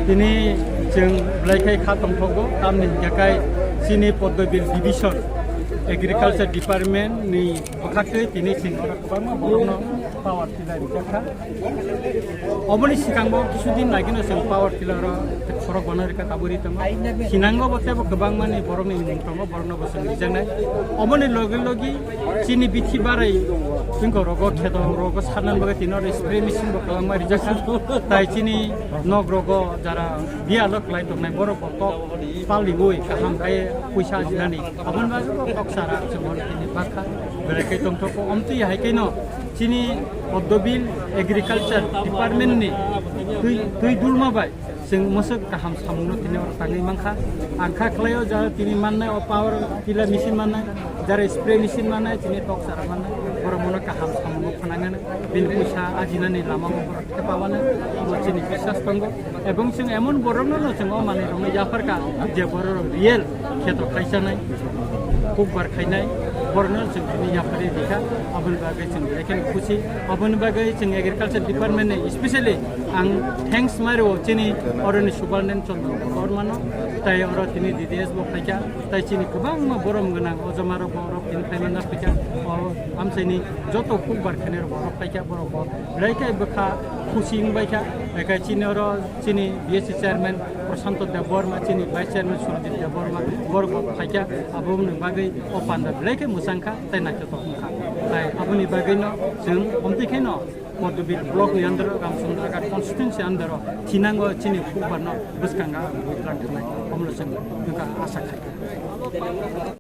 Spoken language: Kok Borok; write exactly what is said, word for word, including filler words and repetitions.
Tini chwng belai khai kha tongthogo, tamni hwnkhe kai chini Poddobil Division Agriculture Department ni bwkhaktwi tini chwng oro kwbangma borokno power tiller rijak kha. Oboni swkangbo kisu din lagino chwng power tiller o khorok bana rikha taburi tongo. Sinango bo tebo kwbangmani borokni mung tongo, borokno bo chwng rijaknai. Oboni logi logi chini bithi barai chwngko rogo kheto rogo sarnani bagwi tini oro spray machine bo kwbangma rijak kha. Tai chini nok rogo jara biyalo kwlai tongnai borok bo kok paliui kaham khai puisa ajinani. Aboni bagwi bo kok sara chwng oro tini bakha belai khai tongthoko. Omtwi hai khe no chini Poddobil Agriculture Department ni twi, twi dulma bai chwng mwswk kaham samungno tini oro tangwi mankha. Ang kha khlaio jara tini mannai o power tiller machine mannai, jara spray machine mannai, tini tok sara mannai, borok mono kaham samungo phnangani, bini puisa ajinani lama bo borok thepawani, omo chini biswas tongo. Ebong chwng emon borokno no chwng o manwi rokno yapharkha, je borok real kheto khaisanai, kukbar khainai, borokno chwng tini yapharwi rikha, aboni bagwi chwng belai kheno khusi. Aboni bagwi chwng agriculture department ni specially ang thanks mario chini oroni Subal Nen Chandra Bormano, tai oro tini D D S bo phaikha, tai chini kwbangma borom gwnang o joma rok bo oro tini phaimana phaikha, o amchaini joto kukbar khainai rok bo oro phaikha, borok bo belai khe bwkha khusi wngbaikha, ekai chini oro chini B S C chairman Prashanto Debbarma, chini vice chairman Surjit Debbarma, borok bo phaikha, aboni bagwi o panda belai khe mwchangkha tei naithotok wngkha. Tai aboni bagwino chwng omtwi kheno Poddobil block ni under o, Ramchandra Ghat constituency under o thinango chini kukbar no bwskango ang buitlang khlai, omono chwng nokha asa khai.